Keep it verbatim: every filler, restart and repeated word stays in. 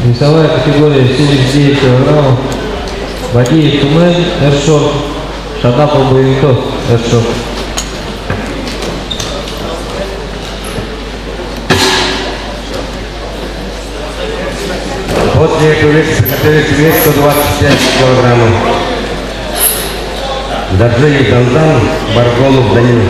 Весовая категория семьдесят девять килограммов. Бадиев Тумэн, Эршот. Шадапов Буянто, Эршот. После этого веса приготовить вес сто двадцать пять килограммов. Даржиев Дандан, Барголов Данил.